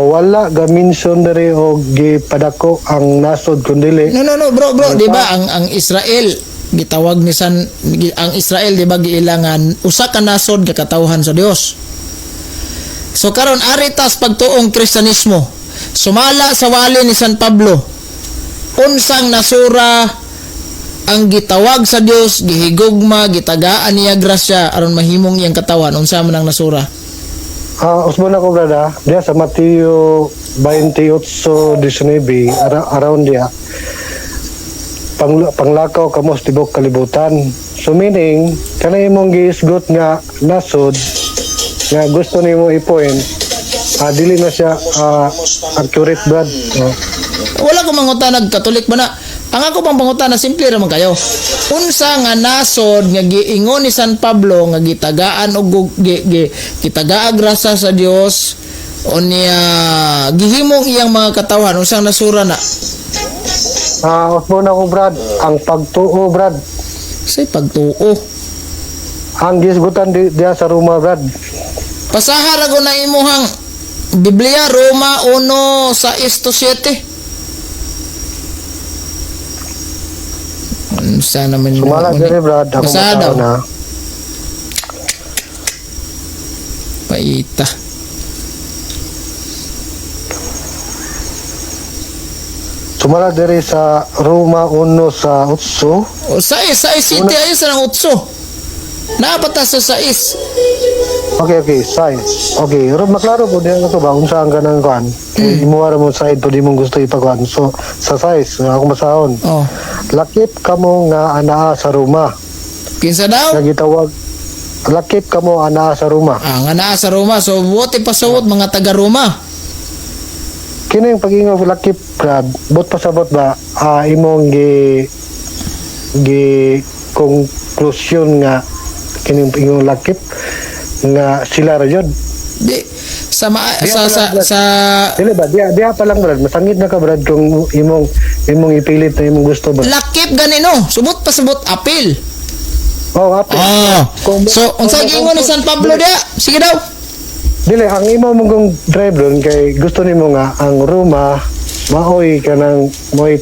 wala ga-mention diri og gipadako ang nasod kundili. No, no, no, bro, bro, di ba ang Israel gitawag ni San ang Israel, di ba, giilangan usa ka nasod nga katawhan sa Dios. So karon ari tas pagtuong Kristiyanismo. Sumala sa wali ni San Pablo. Unsang nasura ang gitawag sa Dios, gihigugma, gitagaan niya grasya aron mahimong iyang katawan? Unsa man ang nasura? Usbon ako, Brad, ah. Diya sa Mateo 28:19, around diya. Panglakaw kamo sa tibok kalibutan. So meaning, kanay imong giisgot nga nasod nga gusto nimo i-point, dili na siya accurate, Brad. Oh. Wala ko mangutana Katolik ba na. Ang ako pang pangutana, simple ra man kayo. Unsa nga nasod nga giingon ni San Pablo nga gitagaan og gitagaa grasa sa Dios o niya gihimong iyang mga katawhan, unsang nasura na? Usbon ako, Brad, ang pagtuo, Brad. Say pagtuo. Ang gisgutan diya sa Roma, Brad. Pasaha ra ko na imuhang Biblia, Roma 1 sa 7. Unsa naman Sumala diri, Brad, ako Basaha daw. masahon, ha. Paita. Sumala diri sa Roma 1 sa 8. O, sais, sais city ayo sa nang utso. Napata sa sais. Okay, size. Okay, ro maklaro po diyan ako ba unsa ang kanang kuan. Imuha ra mo side po di mong gusto ipakuan. So sa size, ako masahon. Oh. Lakip kamo nga anaa sa Roma. Kinsa daw? Nga gitawag lakip kamo anaa sa Roma. Ah, nga naa sa Roma. So buot ipasuot mga taga Roma. Kini yung pag-ingon lakip, Brad, bot pasabot ba imong gi gi conclusion nga kini yung lakip nga sila ra yun. Di sa ma, Di sa, ako sa, lang, Brad. sa Dili ba? Diha pa lang, Brad. Masangit na ka, Brad, kung imong ipilit na imong gusto ba. Lakip ganino. Subot pasabot apil. Oh, apil. Ah. So unsa kung- giingon ni San Pablo diya? Sige daw. Dili ang imo mong kung drive ron kay gusto nimo nga ang Roma maoy kanang moy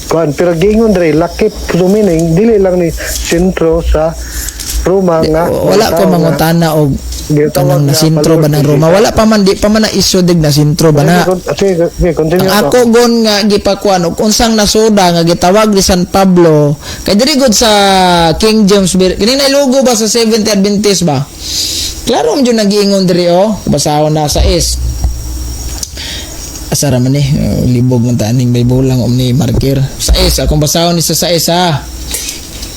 kuan, pero giingon diri lakip, so meaning dili lang ni sentro sa Roma nga Wala ko tao nga mangutana og gitawag kanang nga na sentro ba ng followers ni Roma. Jesus. Wala pa man, di pa man na issue dig na sentro ba na. Sige, sige, continue. Ang ako gon nga gipakuan og unsang nasuda nga gitawag ni San Pablo kay diri gud sa King James kini na logo ba sa Seventh Adventist ba? Klaro man jud nagiingon diri oh, basahon na sa is. Asa ra man ni? Oh, libog man ta aning Bible lang om ni marker. Sa is akong basahon ni sa is ha.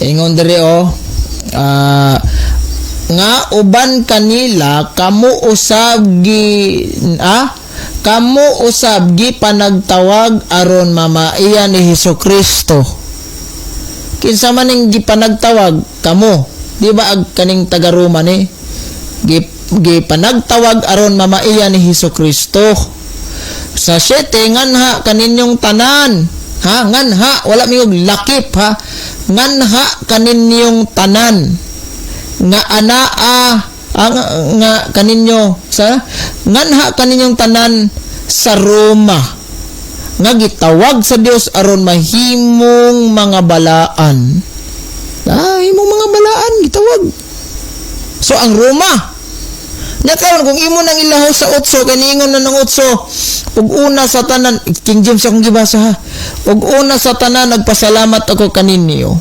Ingon diri oh. Nga uban kanila kamo usab gi kamo usab gi panagtawag aron mamaiya ni Hesus Kristo. Kinsa man ning gipanagtawag kamo, di ba ag kaning taga Roma ni gipanagtawag aron mamaiya ni Hesus Kristo. Sa 7, nganha kaninyong tanan. Ha, nganha, wala mi og lakip ha. Nganha kaninyong tanan nga anaa ang nga kaninyo sa nganha kaninyong tanan sa Roma nga gitawag sa Dios aron mahimong mga balaan. Ah, himong mga balaan gitawag. So ang Roma. Nya karon kung imo nang ilaho sa 8, kay niingon na ng 8, ug una sa tanan, King James akong gibasa ha. Ug una sa tanan, nagpasalamat ako kaninyo.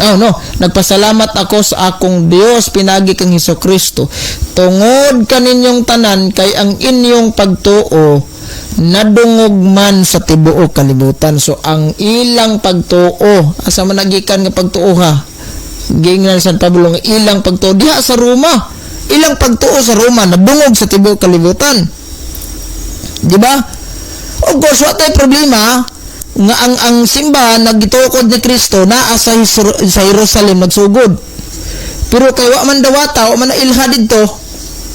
Oh no, nagpasalamat ako sa akong Dios pinagi kang Hesus Kristo tungod kaninyong tanan, kay ang inyong pagtuo nadungog man sa tibuok kalibutan. So ang ilang pagtuo, asa man nagikan nga pagtuo ha? Giingnan San Pablo nga ilang pagtuo diha sa Roma. Ilang pagtuo sa Roma nadungog sa tibuok kalibutan. Di ba? Of course, wa tay problema nga ang simbahan naggitukod ni Kristo naa sa Jerusalem nagsugod. Pero kay wa man dawata, wa man na ilha didto.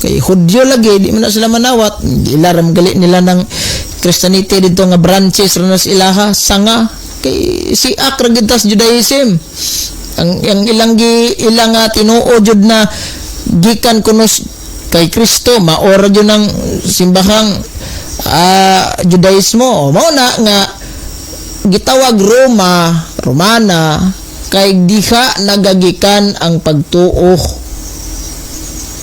Kay Hudyo lagi, di man na sila manawat. Ila ra gali nila ng Christianity didto nga branches ra na sa ilaha sanga kay si ra gid tas Judaism. Ang ilang gi ilang nga tinuo jud na gikan kuno kay Kristo, maora jud ng simbahang Judaismo. Mao na nga gitawag Roma, Romana, kay diha nagagikan ang pagtuo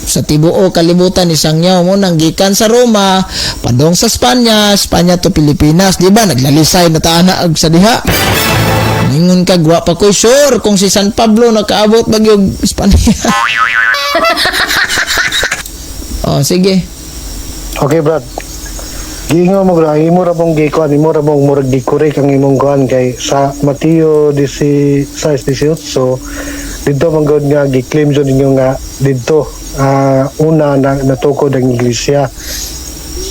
sa tibuok kalibutan isangyaw mo nang gikan sa Roma padong sa Spanya, Spanya to Pilipinas, di ba? Naglalisay na taana og sa diha. Ningon ka, wa pa ko'y sure kung si San Pablo nakaabot bagyog Spanya. Oh, sige. Okay, Brad. Giingon mo, Brad, imo ra mong gikuan, imo ra mong murag gi-correct ang imong kuan kay sa Mateo 16:18 didto man gud nga gi-claim jud ninyo nga didto una na natukod ang iglesia.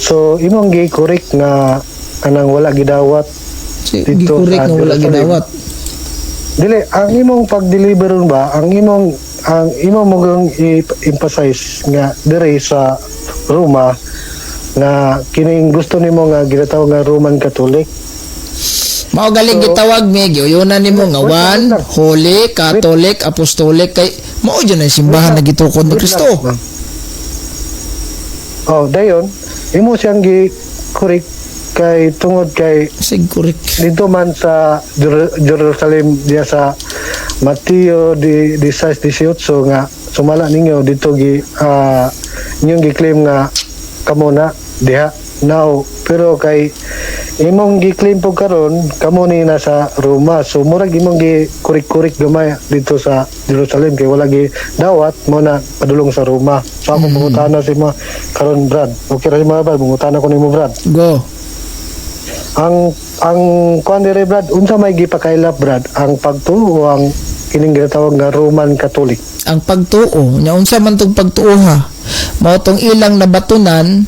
So imong gi-correct nga kanang wala gidawat didto Gi-correct sa nga wala Jerusalem. gidawat. Dili, ang imong pag-deliver ron ba, ang imong mong i-emphasize nga dire sa Roma nga kining gusto nimo nga ginatawag nga Roman Catholic. Mao galing So, gitawag mi giuyunan nimo nga wait lang, one wait lang. Holy Catholic Apostolic kay mao jud ang simbahan na gitukod ni Wait Kristo. lang. Oh, dayon imo siyang gi-correct kay tungod kay Sig correct. dito man sa Jerusalem diya sa Mateo di 16:18 nga sumala ninyo dito gi inyong gi-claim nga kamo na diha now, pero kay imong gi-claim po karon kamo ni nasa Roma, so murag imong gi kurik-kurik gamay dito sa Jerusalem kay wala gi dawat mo na padulong sa Roma. So ako mangutana si mo karon, Brad. Okay ra si mga Brad, mangutana ko nimo, Brad. Go. Ang kuan dire, Brad, unsa may gipakailap, Brad, ang pagtuo o ang kining ginatawag nga Roman Catholic? Ang pagtuo nya, unsa man tong pagtuo ha? Mao tong ilang nabatunan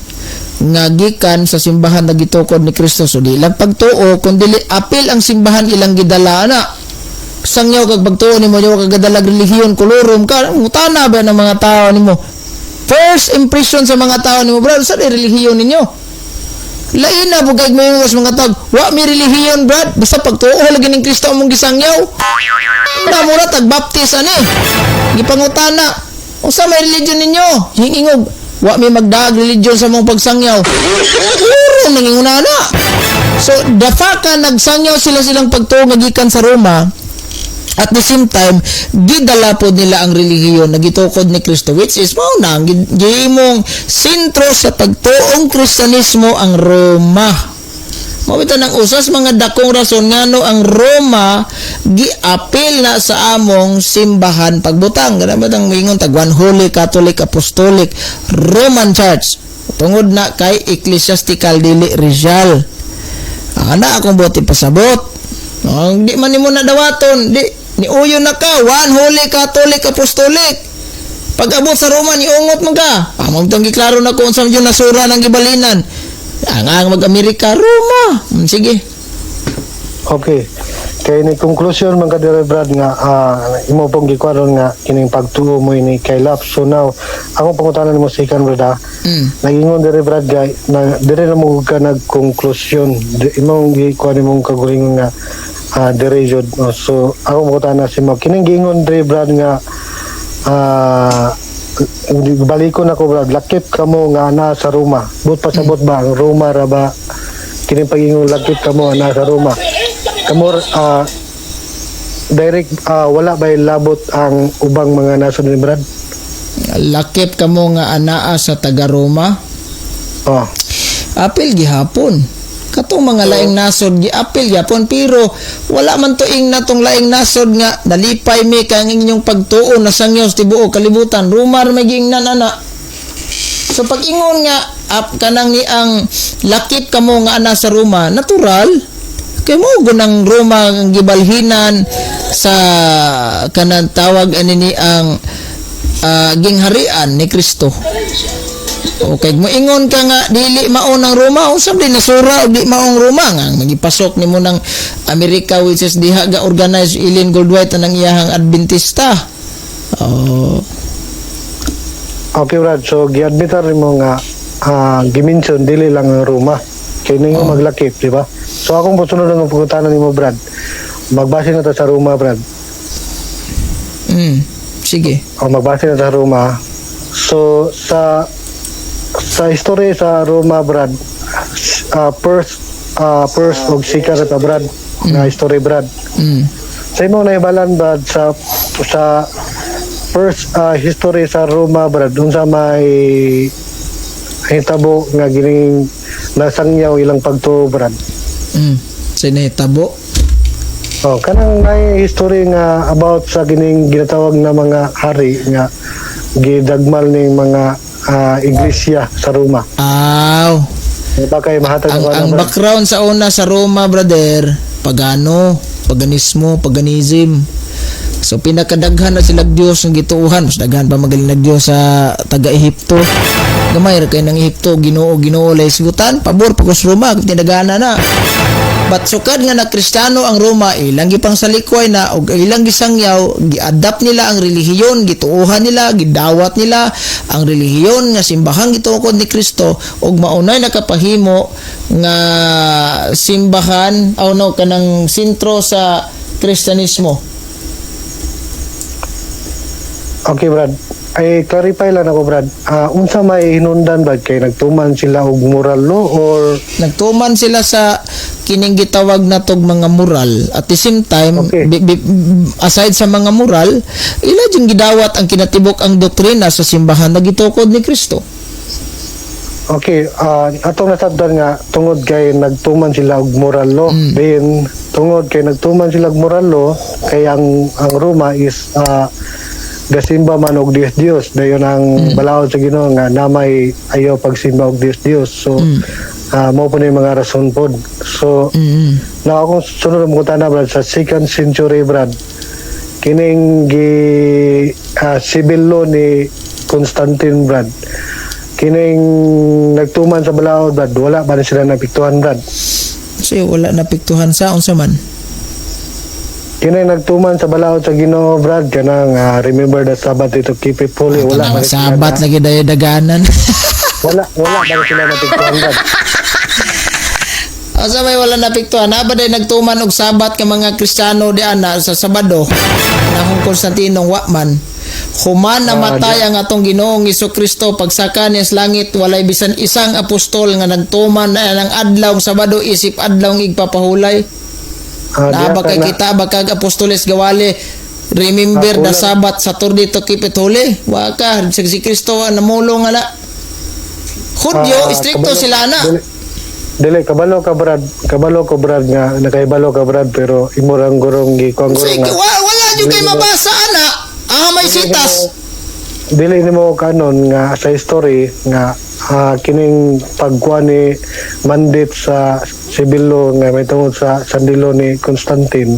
nga gikan sa simbahan na gitukod ni Kristo. So di lang pagtuo kundi apil ang simbahan ilang gidala na. Sangyaw kag pagtuo nimo, nyaw kag gadala relihiyon, kolorum ka, mutana ba ng mga tao nimo? First impression sa mga tao nimo, "Brad, sa relihiyon ninyo?" Lain na bugay mo yung mga tao, "Wa mi relihiyon, Brad, basta pagtuo lagi ning Kristo among gisangyaw." Na mura tag baptist ani. Gipangutana, "Unsa may religion ninyo?" Hingingog, "Wa mi magdaag religion sa mong pagsangyaw." Puro nanginguna na. So the fact ka nagsangyaw sila silang pagtuo nga gikan sa Roma, at the same time, gidala po nila ang relihiyon na gitukod ni Kristo, which is mao na ang gihimong sentro sa pagtuong Kristiyanismo ang Roma. Mao bitaw nang usas mga dakong rason ngano ang Roma giapil na sa among simbahan pagbutang. Ganun ba tang moingon tag One Holy Catholic Apostolic Roman Church? Tungod na kay ecclesiastical, dili racial. Ana akong buot ipasabot. Ang di man nimo na dawaton, di niuyon na ka One Holy Catholic Apostolic. Pag abot sa Roma, niungot man ka. Ah, mao bitong giklaro na kung unsa man yung nasura ng gibalinan. Ang mag-Amerika, Roma. Sige. Okay. Kay ni conclusion man ka dire, Brad, nga imo pong gikwaron nga kining pagtuo mo ini kay lap. So now ako pangutana nimo sa ikan, Brad ha. Nagingon dire, Brad, gay na dire na mo ka nagkonklusyon. Imong gikuan imong kagulingon nga Dire jud. Oh, so ako mo na si mo kining giingon dre, Brad, nga balikon ako, Brad, lakip kamo nga ana sa Roma. But pasabot ba ang Roma ra ba kining pag-ingon lakip kamo ana sa Roma? Kamo direct wala ba labot ang ubang mga nasod ni Brad? Lakip kamo nga anaa sa taga Roma. Oh. Apil gihapon. Katong mga laing nasod giapil gihapon, pero wala man tuing natong laing nasod nga nalipay mi kang inyong pagtuo na sangyaw sa tibuok kalibutan. Roma ra may giingnan ana. So pag ingon nga ap kanang ni ang lakip kamo nga ana sa Roma, natural kay mo gunang Roma ang gibalhinan sa kanang tawag ani ni ang gingharian ni Kristo. Okay, moingon ka nga dili mao ng Roma, unsa di nasura og di maong Roma nga magipasok nimo ng Amerika, which is diha ga organize Ellen Goldwhite anang iyahang Adventista. Oh. Okay, Brad, so giadmitar nimo nga gimension dili lang ang Roma kay ninyo maglakip, di ba? So akong pusunod ang pangutana nimo, Brad. Magbase na ta sa Roma, Brad. Sige. O magbase na sa Roma. So sa istorya sa Roma, Brad, first ug second ta, Brad, na history, Brad. Sa imong naibalan, Brad, sa first history sa Roma, Brad, unsa may hitabo nga gining nasangyaw ilang pagtuo, Brad? Sa nahitabo. Oh, kanang may history nga about sa kining ginatawag na mga hari nga gidagmal ning mga iglesia sa Roma. Aw. Baka kay mahatag Ang ako ang na, Brad. background sa una sa Roma, brother, pagano, paganismo, paganism. So pinakadaghan na sila Diyos ng gituuhan, mas daghan pa magaling nag Diyos sa taga Ehipto. Gamay ra kay ng Ehipto, Ginoo, Ginoo lay sigutan, pabor pagos Roma, tinagana na. But sukad nga na Kristiyano ang Roma, ilang gipang salikway na og ilang gisangyaw, gi-adapt nila ang relihiyon, gituohan nila, gidawat nila ang relihiyon nga simbahang gitukod ni Kristo ug maunay nakapahimo nga simbahan o no kanang sentro sa Kristiyanismo. Okay, Brad. Ay, clarify lang ako, Brad. Unsa may hinundan, Brad, kay nagtuman sila og moral law or Nagtuman sila sa kining gitawag na tog mga moral. At the same time, aside sa mga moral, ila jud gidawat ang kinatibok ang doktrina sa simbahan na gitukod ni Kristo. Okay, atong nasabdan nga tungod kay nagtuman sila og moral law. Then tungod kay nagtuman sila og moral law, kay ang Roma is gasimba man og Dios Dios. Dayon ang balaod sa Ginoo nga namay ayaw pagsimba og Dios Dios. So mao po na yung mga rason pod. So na akong sunod mo na, Brad, sa second century, Brad, kining gi civil law ni Constantine, Brad, kining nagtuman sa balaod, Brad, wala ba na sila napiktuhan, Brad? So wala napiktuhan sa unsa man? Kining nagtuman sa balaod sa Ginoo, Brad, kanang remember the Sabbath to keep it holy, wala ba Tanang na sila Sabat lagi dayo daganan. Wala ba na sila napiktuhan, Brad? Asa may wala napiktuhan? Aba day nagtuman og Sabat ka mga Kristiyano di ana sa Sabado. Nahong Constantino wa man. Human namatay ang atong Ginoong Kristo, pagsaka niya sa langit, walay bisan isang apostol nga nagtuman na ng adlaw Sabado isip adlaw igpapahulay. Naa Diya ba ka kay na- kita ba kag apostoles gawali remember the kulang. Sabbath Saturday to keep it holy? Wa ka si Kristo ang namulong nga na. Hudyo, istrikto sila na. Dili, dili kabalo ka, Brad, kabalo ko, Brad, nga nakaibalo ka, Brad, pero imurang gurong gi kuang gurong Sige, nga wala jud kay mabasa ana. Ah, may sitas. Dili nimo kanon nga sa history nga kining pagkuha ni mandate sa civil law nga may tungod sa sandilo ni Constantine,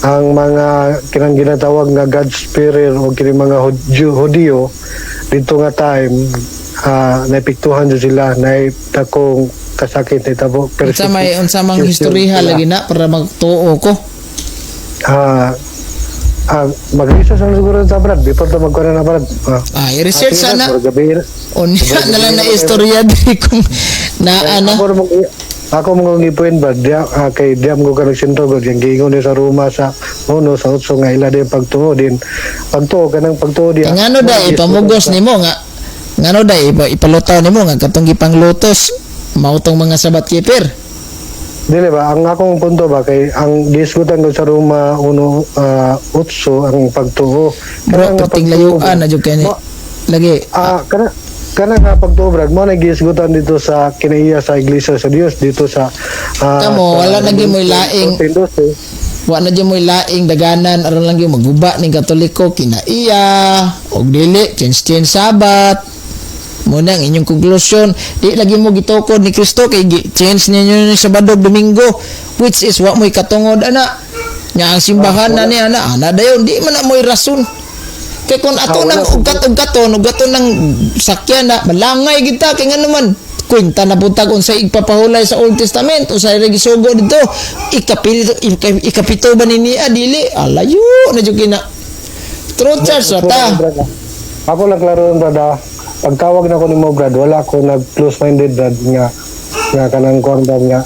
ang mga kinang ginatawag nga God Spirit o kining mga Hudiyo dito nga time, naepektuhan jud sila, na dakong kasakit na itabo. Unsa mang historiha lagi na para magtuo ko. Mag-research na siguro sa, Brad, before ta magkuha na, Brad. Ah, i-research sana. Gabi. Unya na lang na istorya diri kung naa na. Ako ra mag Ako mo kong gipuin ba diya kay diya mo ka nagsentro gud yung giingon niya sa Roma sa uno sa otso nga ila din pagtuo din pagtuo kanang pagtuo diya. Kay ngano day ipamugos nimo nga, ngano day ipalutaw nimo nga katong gipanglutos mao tong mga Sabat keeper? Dili ba ang akong punto ba kay ang gisgutan ko sa Roma 1 8 ang pagtuo. Bro, Kanang nga perting pagtuo, layuan na jud kay ni. Lagi. Kana kana nga pagtuo, brad, mo na gisgutan dito sa kinaiya sa Iglesia sa Dios dito sa Kamo, sa wala na gyud mo'y laing. 14:12. Wa na jud mo'y laing daganan aron lang gyud maguba ning Katoliko kinaiya og dili change change Sabat. Mo na ang inyong konklusyon. Di lagi mo gitukod ni Kristo kay change ninyo ni Sabado Domingo, which is wa mo'y katungod ana. Nya ang simbahan na ni ana ana dayon di man na mo'y rason. Kay kung ato wala nang ugat-ugaton, ugaton ng sakyan na malangay kita kay ngano man kwenta na putag unsa igpapahulay sa Old Testament, unsay ra gisugo dito, ikapito ikapito ba ni niya dili alayo na jud kina true church ra ta. Brad, ah. Ako lang klaro yun, brad, ah. Pagtawag na ko nimo, brad, wala ko nag close minded, brad, nga nga kanang kuan, brad, nga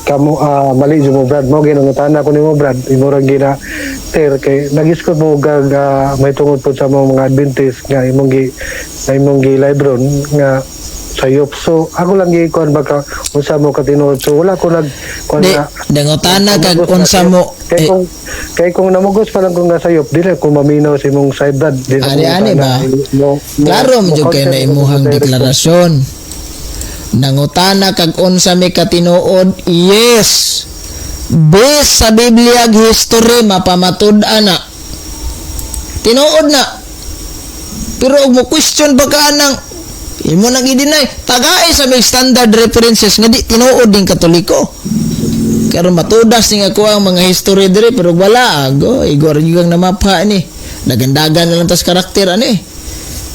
kamo mali jud mo, brad, mo ginungutana ko nimo, brad, imo ra gina ter kay nagiskot mo gag may tungod po sa mga Adventist nga imong gi na imong gi libron nga sayop. So ako lang gi kuan baka unsa mo katinuod. So wala ko nag kuan Di nga dangutana kag namugos na unsa sayop. mo Kay eh, kung namugos pa lang kung nga sayop, di na ko maminaw sa imong side, brad, di na Ani, ko ani mutana. ba? Klaro mo jud kay na imuhang deklarasyon. Nangutana kag unsa may katinuod, yes. Based sa Biblia ag history mapamatud-an na. Tinuod na. Pero og mo question ba ka anang imo nang i-deny, tagay sa may standard references nga di tinuod ning Katoliko. Karon matudas ning ako ang mga history diri pero wala ago igor gyud ang namapha ni. Dagandagan na lang tas karakter ani.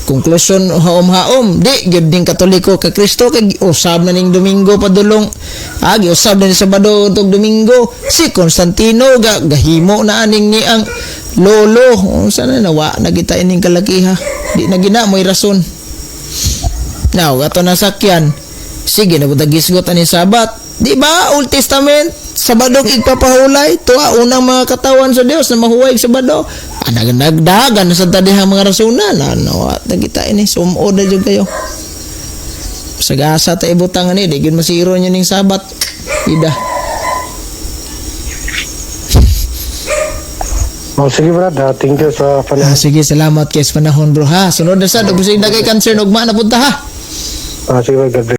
Conclusion haom-haom di gyud ning Katoliko kay Kristo kay usab na ning Domingo padulong, giusab na ni Sabado ug Domingo. Si Constantino ga gahimo na aning ni ang lolo. Unsa na nawa na kita ining kalakiha, di na gina mo'y rason. Now, ato nasakyan. Sige, nabutag gisgot ani Sabat. Di ba? Old Testament, Sabado igpapahulay. Tuwa, unang mga katawan sa Dios na mahuway Sabado. Ah, nagdagan na sa tadihang mga rasunan. Ano, at nagita ini, sumuod na dyan kayo. Sagasa ta ibutang ani, di gyud masiro niyo ning Sabat. Ida. Oh, sige, brad, ah, thank you sa panahon. Ah, sige, salamat kay sa panahon, bro ha. Sunod na sa, dugay kay concern ugma na punta ha. Sige, brad, God bless.